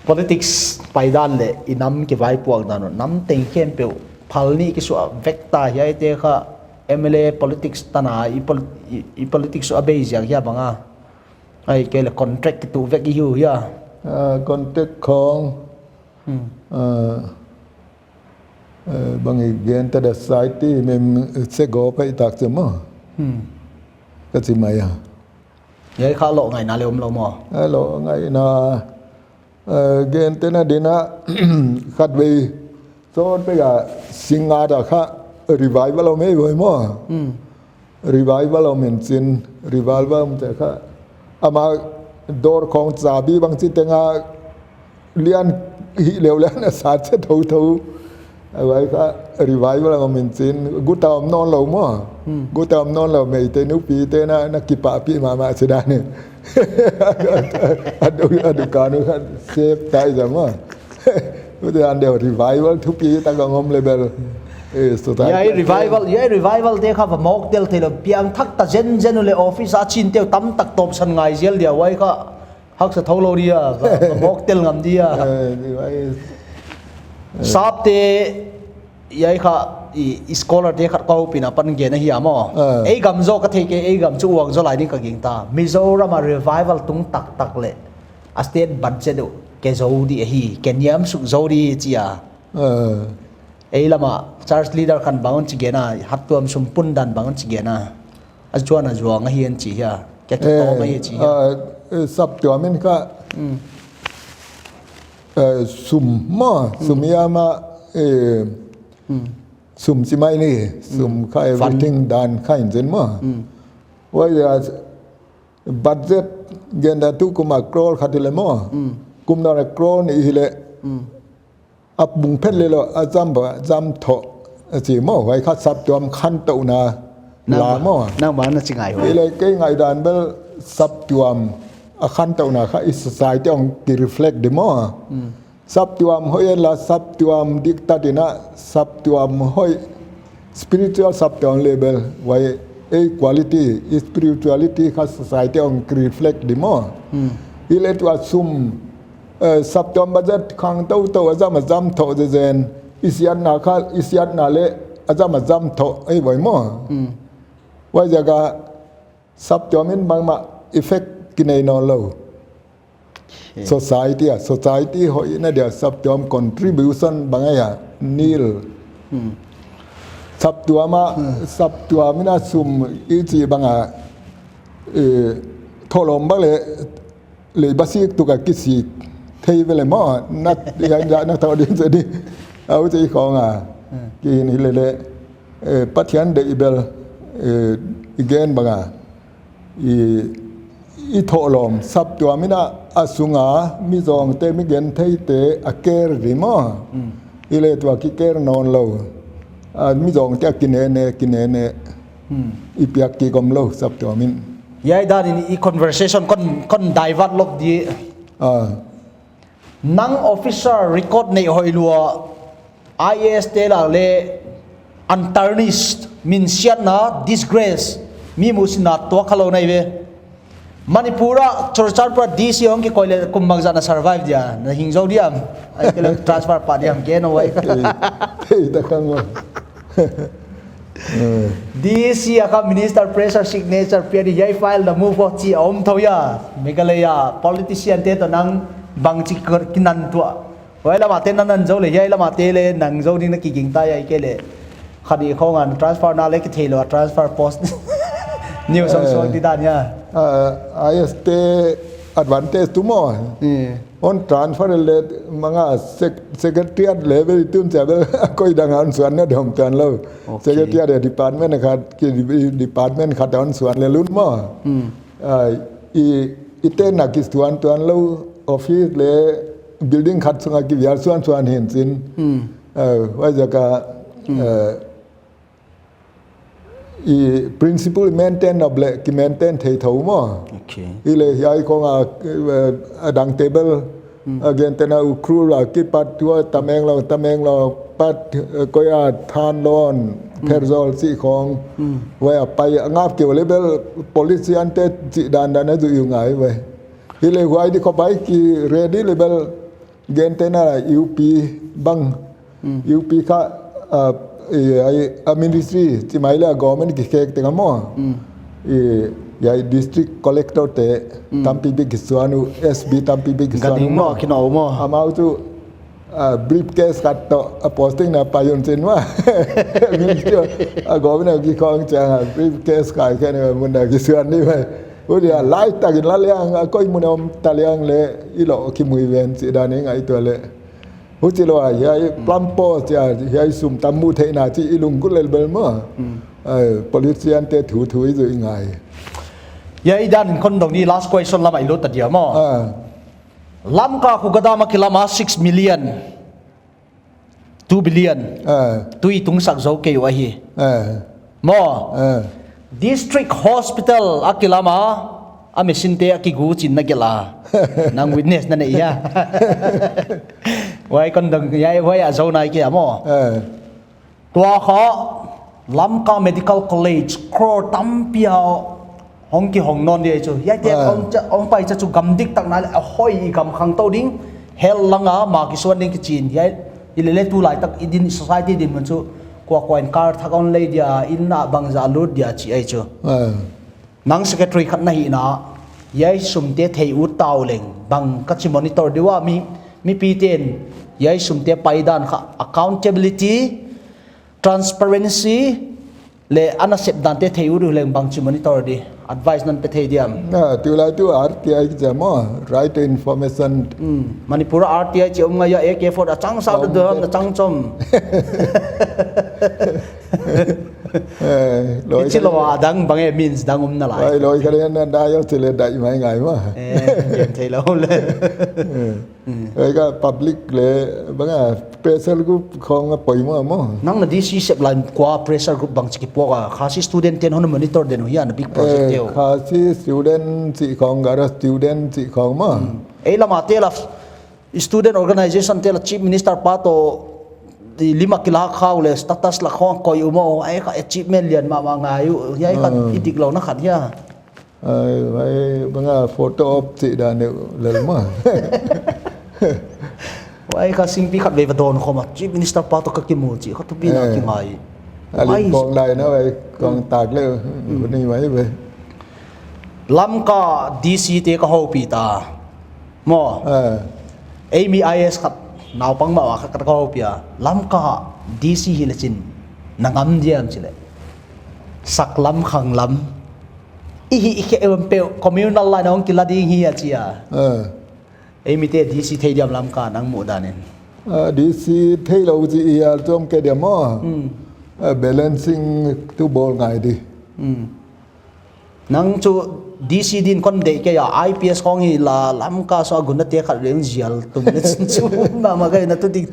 Politics pai dan leh i nam kivaipuak dan uh, nam teng khempeuh phal nih kisuah vek ta hiaite kha M L A politics tan a i pol-, i, i politics uh a bei ziak hia bang a. Ai, kei leh contract kitu vek i hi uh hia. Ah, contract khong. Hmm. Ah, eh, bang i gen ta da society mem se go pai tak chu maw. Hmm. Ka chi mai a. Hiai kha lou ngaihna leh om lou maw. Eh, lou ngaihna, eh, gen te na din a khatvei sawt pek a singa da kha revival om ei voi maw. Hmm. Revival om in chin, revival om te kha. Ama dor khong chabi bang chi teng a lian hi leu lian a sat se thou thou. A huai kha revival a om in chin, guta om nawn lou maw. Hmm. Guta om nawn lou, Meitei nupi te na, na kipahpih mahmah chi dan ni. A du, a dukan uh kha sep tai za maw. Guta an deuh revival thupi tak a om leh bel. Eh, so tai Hiai tai. revival, hiai revival te kha va mawk tel theilou, piangthak ta zenzen uh leh office a chin te uh tamtak tawpsan ngai zel dia, huai kha haksa thou lou dia, va, va mawk tel ngam dia. Eh, ni vai. Sapte, hiai kha, i, i scholar te khat ka hopih in a pan gen ahi a maw. Eh. Ei gam zaw ka theikei, ei gam chu uang zaw lai ding ka gingta. Mizoram a revival tung taktak leh a state budget uh ke zou di ahi, ke niam suk zou di chi a. Eh. Ei lam a church leader khan bang hon chi gen a, hattuam sum pun dan bang hon chi gen a. A chuan a zuang ahi an chi hia. Ke ke Eh, tawm ahi chi hia. ah, eh, saptuam in kha, Hmm. eh, sum maw, sum Hmm. hiam a, eh, Hmm. sum chi mai ni, sum Hmm. kha Fund. everything dan kha in zen maw. Hmm. Huai a budget gen da tu kum a crore khat hi leh maw. Hmm. Kum dan a crore nih hi leh. Hmm. A bung phet leh lou, a zam ba, zam thoh, a chi maw, huai kha saptuam khantouhna Nang la ba, maw. nang ba na chi ngai huai. Hi leh kei ngaihdan bel saptuam a khantouhna kha i society ong ki reflect di maw. Hmm. Saptuam hoih en la saptuam dik ta din a saptuam hoih spiritual saptuam level, huai ei quality, spirituality kha society ong reflect di maw. Hmm. Hi leh tua sum, eh, saptuam budget khang toutou a zam a zam thoh zenzen. I siatna kha, i siatna leh a zam a zam thoh, ei huai maw. Hmm. Huaiziak a saptuam in bangmah effect kinei nawn lou. Okay. Society a, society hoihna dia saptuam contribution bang ahia, nil. Hmm. Saptuam a, Hmm. saptuam in a sum i chi bang a, eh, thohlawm bang leh, lei ba sik tuk a kisik thei ve leh maw, na, ya, ya, na thoh din se di. Au chi khong a. Hmm. Ki ni leh leh, eh, Pathian deih bel, eh, i gen bang a. I, i thohlawm, saptuam in a, a sung a, mi zawngte, mi gentheite, a care di maw. Mm. Hi leh tua ki care nawn lou. A, mi zawngte a kinene, kinene. Mm. I piak kik om lou, saptuam in. Hiai dan in i conversation kon, kon divert lop di. Ah. Nang officer record neih hoih lua, I A S te lah leh untarnished, minsiatna, disgrace, mi muhsitna tuak khalou na hi ve. Manipur a, Churachandpur a D C hong kikoih leh kum bangzah na survive dia, na hing zou diam, ahihkeileh transfer pah diam, gen o huai. Thei, thei ta khang o. DC a kha minister pressure signature pia di, hiai file na move chi om thou hia. Meghalaya politician te toh nang bangchi kinan tua. Huai lam a te na nan zou le, hiai lam a te le nang zou ding na kiging ta hia, ahihkeileh khat i khong a transfer na le kitheilou a transfer post. News song song di dan hia. Ah, IAS te advantage tu maw. Hon transfer le manga sec-, secretariat level tun chabel koi dang a hon suan na dom tuan lou. Secretariat department khat ki department khat hon suan le lun maw. Ah, i, i te na kisuan tuan lou office le building khat sunga kivial suan suan hin chin. Ah, huai ziak a, ah, i principle maintain nop le ki maintain thei thou maw. Hileh hiai khong a, eh, a dang table, a gentehna Ukhrul a kipat tua Tamenglong, Tamenglong pat, eh, koi a Thanlon, Pherzawl chih khong. Huai a pai a ngap keu le bel politician te chih dandan a zui uh ngai ve. Hileh huai di khopai ki ready le bel gentehna UP bang. UP kha, ah, i, ai, a ministry, chi mai le a government kikhek teng a maw. I, ai district collector te tampi bik kisuan uh, SP tampi bik kisuan uh maw. Amau chu, ah, briefcase khat toh a posting na pai un chin maw. Ministry, a government kikhong chiang a briefcase khat khen mun na kisuan ni mai. Huai dia lai takin la liang, a koi mun om ta liang le, i lo kimui ven chih dan i ngaihtuah le. Huchilou a, hiai plump post a, hiai sum tam mu theihna chih i lunggulh lel bel maw. Ai, politician te thu thu i zui ngai. Hiai dan in kon dong ni last question lam a i lut ta dia maw. Lamka Khuga Dam a kilam a six million, two billion. Tui tungsak zou kei uh ahi. Maw. District Hospital a kilam a, a machine te a kigu chin na gelh a. Nang witness na nei hia. Huai kon dong, hiai huai a zou nai kei a maw. Tua kha Lamka Medical College crore tampi a hong kihong nawn di ahi chu. Hiaite hong cha, hong pai cha chu gam dik tak na le a hoih i gam khangtou ding. Health lang a ma kisuan ding kichi in. Hiai i le le tulai tak i din society dinmun chu kua kua in car thak hon lei dia, inn a bangzah lut dia chih ahi chu. Nang secretary khat na hihna, hiai sum te thei ut ta uleng, bang ka chi monitor di ua mi, mipi ten, hiai sum te pai dan kha accountability, transparency, le ana sep dan te thei ut uleng bang chi monitor di, advice non pe thei diam. Na, tulai tu RTI kichi maw, right to information. Manipur a RTI chi om ngai a, AK forty a chang sa tu dam na chang chom. Loi chi lo a dang bang e means dang um na lai. Loi kha le na da yo chi le dai mai ngai maw. Eh, gen thei lo le. Huai kha public le bang a pressure group khong a poimoh maw. Nang na DC sep lai kua pressure group bangchi kipuak a, Khasi student ten hon monitor den uh hia na big project te uh. Khasi student chih khong, Garo student chih khong maw. Ei lam a te la student organization te la chief minister pa toh lim a kila khau le status la khong koi uh maw, ai kha achievement lian mahmah ngai uh, hiai kha i dik lou na khat hia. Ai, ai, bang a photo op chih dan deuh lel maw. Huai kha singpi khat vei va dawn khawm a, Chief Minister pa toh ka kimu chih kha thupi na ki ngai. A lim kong lai na huai kong tak le, huni mai ve. Lamka DC te ka houpi ta. Maw. Ei mi IAS khat, naupang mah khat ka houpi a. Lamka DC hi le chin, na ngam diam chih le. Saklam khanglam. I hih khe em peuh, communal line hong kila ding hi a chi a. Ei mite DC thei diam Lamka nang muh dan in. DC theilou chih i al chom kei diam maw. Balancing tu bawl ngai di. Nang chu DC din kon deih kei a, IPS khong hi la Lamka sung a gunda te khat leng zial tum le chin chu mahmah kei na tu ding.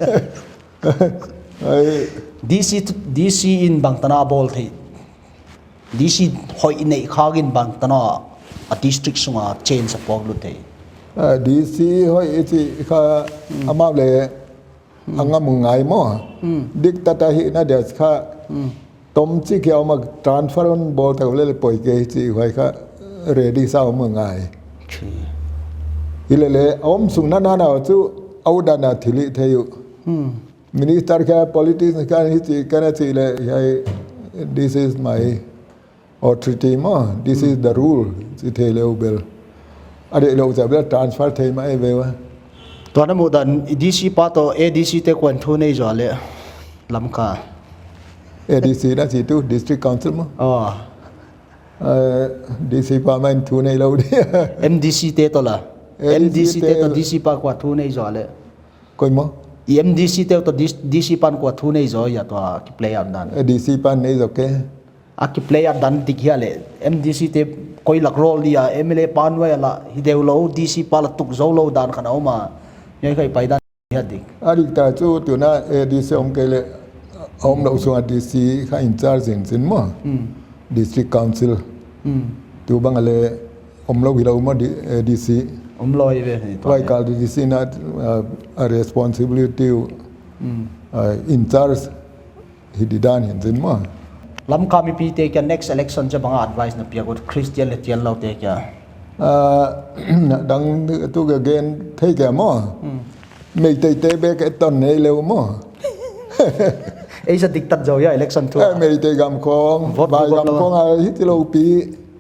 Ai. DC tu, DC in bang tan a bawl thei. DC hoih neih khak in bang tan a district sung a change a puak lut thei. DC hoih i chih kha amau le a ngam ngai maw. Dik tata hihna dia kha tom chik hiam a transfer hon bawl thei le poi kei chih huai kha ready sa om ngai. Hi le le om sung na na na chu au dan a thil hih thei uh. Minister kha politics kha hi chih kha na chih le hiai This is my authority maw, this is the rule, chi thei leh bel. A deih lou chiang bel transfer thei mai ve ua. Tua na muh dan D C pa toh A D C te kuan thu nei zaw leh Lamka. A D C na chi tu, District Council maw. Oh. Eh, D C pa main thu nei lou di. M D C te toh la. A D C M D C te te toh D C pa kua thu nei zaw leh. Koi maw? I M D C te toh D-, D C pan kua thu nei zaw hia tua ki play out dan. A D C pan nei zaw ke. A ki play out dan dik hia leh. M D C te koi lak role dia, M L A pan wai la, hi deuh lou, D C pa la tuk zou lou dan kha na om a. Hiai kha i pai dan hia dik. A dik ta chu tuna A D C om kei leh, om lou sung a D C kha in charge in chin maw. Hmm. District Council. Hmm. Tu bang a leh om lou hi lou maw di-, A D C. Om lou hi ve hi tua. Wai kal D C na, uh, a responsibility, hmm, uh, in charge hi di dan hi'n chin maw. Lamka mipite kia next election chiang bang a advice na piak ut, Christian leh chianlou te kia? Ah, dang tu ka gen thei kia maw. Hmm. Meitei te bek e ton nei leh maw. Ei sa dik tat zaw hia election thu. Eh, Meitei gam khong, vote bai thu gam khong a hi ti lou pi.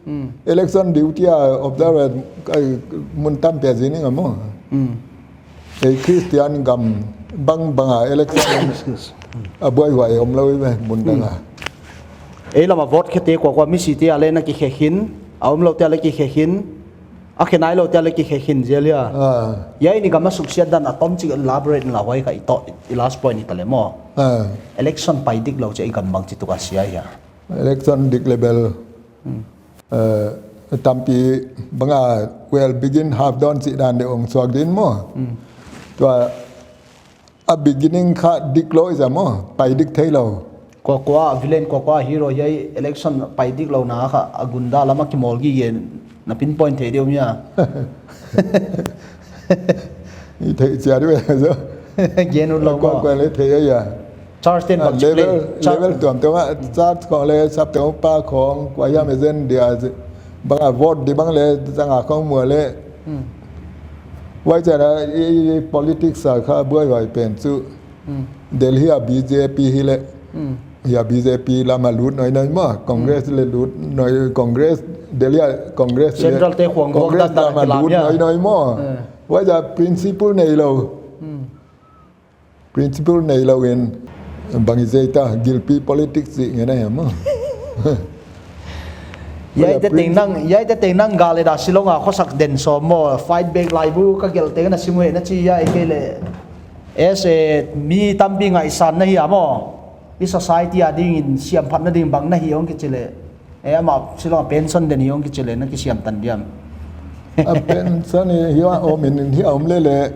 Hmm. Election duty a observer, eh, mun tampi a zin ing a maw. Hmm. Ei Christian gam bang bang a election a buaihuai om lou ve mun dang a. Hmm. Ei lam a vote khe te kua kua mi si te a leh na ki khe khin, a om lou te a leh ki khe khin, a khe nai lou te a leh ki khe khin zel hia. Ah. Hiai ni gam a suksiat dan a tom chik elaborate in la huai kha i toh, i last point i ta leh maw. Ah. Election pai dik lou chiang i gam bang chi tuk a sia hia? Election dik leh bel. Hmm. Eh, tampi bang a, well, begin half done chih dan deuh hong suak din maw. Hmm. Tua a beginning kha dik lou i za maw, pai dik thei lou. Kua kua villain, kua kua hero hiai election pai dik lou na kha a gunda lam a ki mawl gige na pinpoint thei diam hia? I thei chiat ve zo. Gen ut lou maw. Kua kua leh thei a hia. Church ten bang chi play. Ah, level, church level tuamtuam a, church khong leh saptuam pa khong, kua hiam agenda, bang a vote di bang leh zang a khong mu leh. Hmm. Huai chiang a, i, i politics a kha buaihuai pen chu. Hmm. Delhi a B J P hi leh. Hmm. Hia B J P lam a lut nawnnawn maw, Congress leh lut nawn, Congress, Delhi a Congress leh. Central te khuang guang Congress dan dan lam a lut nawnnawn maw. Eh. Huai chiang principle nei lou. Hmm. Principle nei lou in bang i zai ta, gilpi politics chih ngen a hia maw. Hiaite teng nang, hiaite teng nang gal leh da Shillong a khosak den sawm maw, fight back laibu ka gelh teng na sim uh na chi hiai kei leh. As a mi tampi ngaihsan na hia maw. I society a ding in siamphatna ding bang na hi hong kichi leh. Eh, amah Shillong a pension den hi hong kichi leh na kisiam tan diam? A pension hi, hi a om in, hi a om leh leh.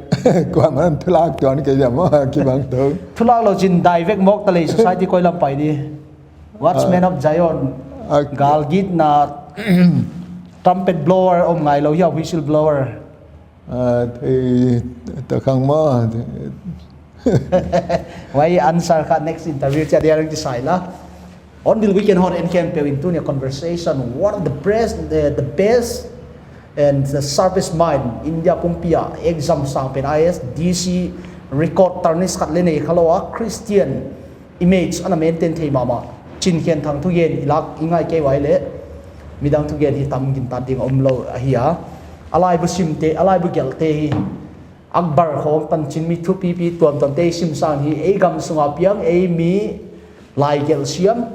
Kuaman thulak tuan kei diam maw, kibang tou. Thulak lou chin dai vek mawk ta leh society koi lam pai di. Watchman of Zion. Ah. Gal gitna, trumpet blower om ngai lou hia, whistle blower. Ah, thei ta khang maw. Huai answer kha next interview chiang dia hong kisai la. On the weekend hon en kem pe in tuni conversation, one of the best, the, the best and the sharpest mind India pumpi a exam sang pen I A S, D C record tarnish khat leh nei kha lou a, Christian image ana maintain thei mahmah. Chinkhenthang thugen i lak i ngai kei uai leh. Midang thugen hi tam gingta ding om lou ahi a. A laibu simte, a laibu gelhte hi. Akbar khong tanchin mi thupipi tuamtuamte i sim sang hi. Ei gam sunga piang, ei mi lai gelh siam.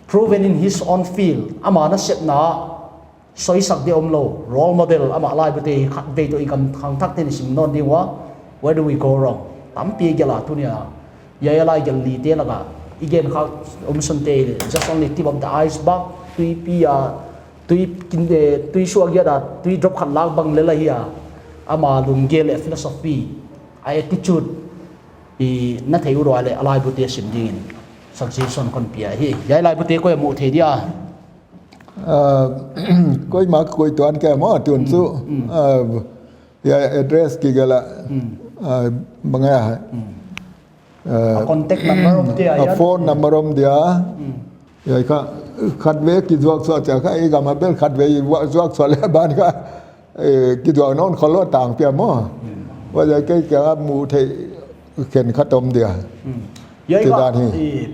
Proven in his own field. Ama nasepna soisak di om lou, role model, amah laibute hi khatvei toh i gam khangthakte'n i sim nawn ding ua, where do we go wrong? Tampi gelh a tuni a, hiai a lai gelh lite lak a, i gen kha om sunte, just only tip of the iceberg, tuipi a, tui kin, eh, tui suak giat a, tui drop khat lak bang lel ahi a, ama lunggel leh philosophy, a attitude, i na thei ut uai leh a laibute sim ding in, suggestion kon pia hi, hiai laibute koi a muh theih dia. Ah, koi mak koi tuan kei maw tun chu. Mm, mm. Ah, hiai address kigelh a. Mm. Ah, bang a. Mm. Ah, a contact number om dia, a phone number om dia. Mm. Hiai kha, khatvei kizuak suah chiang kha, i gam a bel khatvei zuak suah leh ban kha, eh, kizuak nawn khol lou tang pia maw. Mm. Huai kei kiang a muh theih khenkhat om dia. Mm. Hiai ka,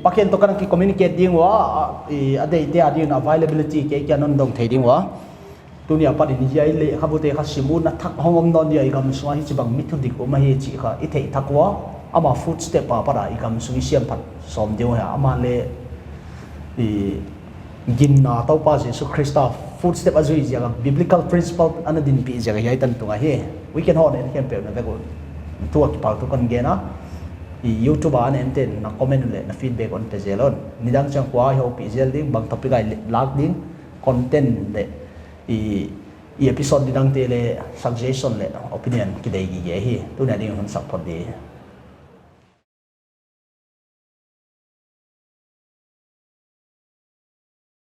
Pathian toh ka na ki communicate ding ua, a deihte a ding in availability kei kia non dong thei ding ua. Tuni a pat in hiai lehkhabute kha sim un a thak hong om nawn dia, i gamsung a hichibang mi thudik um ahi chih kha i theih thak ua. Ama footstep apat a i gamsung i siamphat sawm ding uh hia, ama leh ginna Toupa Jesu Khrista footstep a zui ziak a, biblical principle ana dinpih ziak a hiai tan tung ahi. Weekend hon en khempeuh na vek un thu a kipak thu kon gen a, YouTube a ana ente na comment leh na feedback hon pe zel un. Nidang chiang kua i houpih zel ding, bang topic a i lak ding, content leh i episode nidangte leh suggestion leh opinion kidei gige hi. Tuni a ding hun sak phot di.